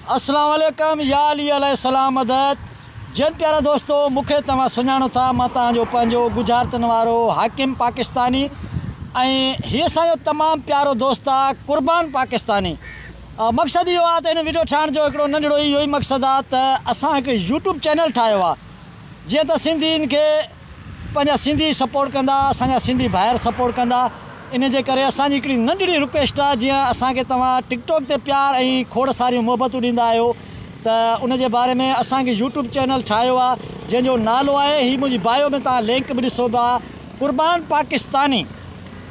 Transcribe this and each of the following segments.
اسلام عليڪم يا علي عليه السلام مدد جن پيارا دوستو مون کي توهان سڃاڻو ٿا مان توهان جو پنهنجو ڳجهارتن وارو حاڪم پاڪستاني ۽ هي اسان جو تمام پيارو دوست آ قربان پاڪستاني مقصد اهو آ ته هن ويڊيو ٺاهڻ جو هڪڙو ننڍڙو اهو ئي مقصد آ ته اسان هڪ يوٽيوب چينل ٺاهيو آ جيئن ته سنڌين کي پنهنجا سنڌي سپورٽ ڪندا اسان جا سنڌي ڀائر سپورٽ ڪندا ان جي ڪري اسان جي هڪڙي ننڍڙي رڪويسٽ آ جيئن اسان کي توهان ٽڪ ٽاڪ تي پيار ۽ کوڙ ساريون محبتون ڏيندا آهيو ته ان جي باري ۾ اسان کي يوٽيوب چينل ٺاهيو آ جنهن جو نالو آهي هي منهنجي بايو ۾ توهان لنڪ به ڏسو ٿا قربان پاڪستاني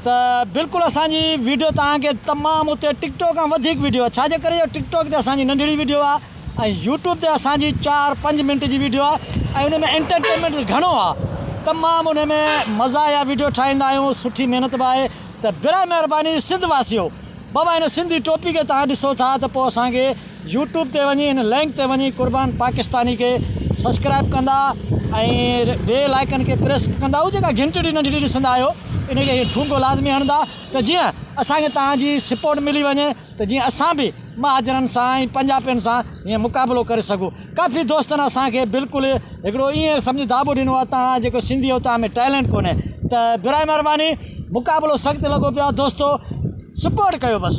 ته بلڪل اسان جي ويڊيو توهان کي تمام اتي ٽڪ ٽاڪ کان وڌيڪ ويڊيو آ ڇا جي ڪري جو ٽڪ ٽاڪ تي اسان جي ننڍڙي ويڊيو آ ۽ يوٽيوب تي اسان جي چار پنج منٽ جي ويڊيو آهي ۽ ان ۾ انٽرٽينمينٽ گهڻو آهي تمام ان ۾ مزا يا ويڊيو ٺاهيندا آهيون سٺي محنت به آهي ته براء مهرباني سنڌ واسيو بابا هن سنڌي ٽوپي کي توهان ڏسو ٿا ته پوء اسان کي يوٽيوب تي وڃي هن لنڪ تي وڃي قربان پاڪستاني کي سبسڪرائب ڪندا ۽ بيل آئيڪن کي پريس ڪندا هو جيڪا گهنٽڙي ننڍڙي ڏسندا آهيو ان کي ٺونگو لازمي هڻندا ته جيئن اسان کي توهان جي سپورٽ ملي وڃي ته جيئن اسان به مهاجرن سان ۽ پنجاپين سان ائين مقابلو ڪري سگهون. ڪافي دوستن اسان کي بلڪل هڪڙو ائين سمجهه داٻو ڏنو آهي توهان جيڪو سنڌي آهيو توهان ۾ ٽيلنٽ ڪونهي ته براء مهرباني مقابلو سخت لڳو پيو آهي دوستو سپورٽ ڪيو بس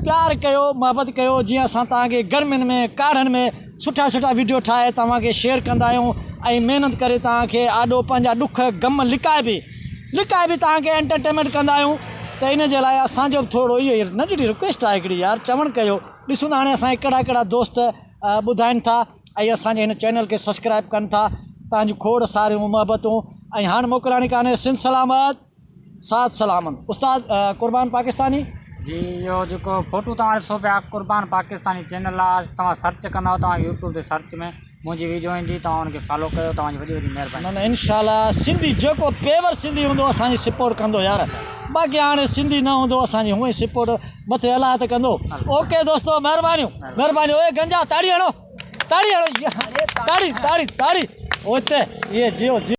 پيار ڪيو محبت ڪيو جيئن اسان توهان کي گرمين ۾ ڪاڙهن ۾ سٺا سٺا ويڊيو ٺاهي توهان کي شيئر ڪندا آهيون ۽ محنت ڪري توهان کي آڏو پنهنجا ڏک غم لڪائي به لڪائي به توهان کي انٽرٽينمينٽ ڪندا آهيون ته ان جي لاء اسان جو به ٿورڙو اهو ئي ننڍڙي رڪويسٽ آهي هڪڙي يار چوڻ ڪيو ڏسون ٿا هاڻي اسان کي ڪهڙا ڪهڙا دوست ٻڌائين ٿا ۽ اسان جي هن چينل کي سبسڪرائب ڪن ٿا توهان جون کوڙ ساريون محبتون ۽ هاڻ موڪلاڻي ڪانهي سنڌ سلامت ساٿ سلامن استاد قربان پاڪستاني. جي اهو جيڪو فوٽو توهان ڏسو پيا قربان پاڪستاني چينل آ توهان سرچ ڪندؤ توهان يوٽيوب تي سرچ ۾ منهنجي ويڊيو ايندي توهان ان کي فالو ڪيو توهان جي وڏي وڏي مهرباني. نه نه انشاء الله سنڌي جيڪو پيور سنڌي هوندو اسان جي سپورٽ ڪندو يار باقي هاڻي سنڌي نه هوندو اسان جي هونئن سپورٽ مٿي الله ته ڪندو اوڪي دوستو مهربانيون مهربانيون اي گنجا تاڙي هڻو تاڙي هڻو تاڙي تاڙي تاڙي اوتي اي جيو جيو.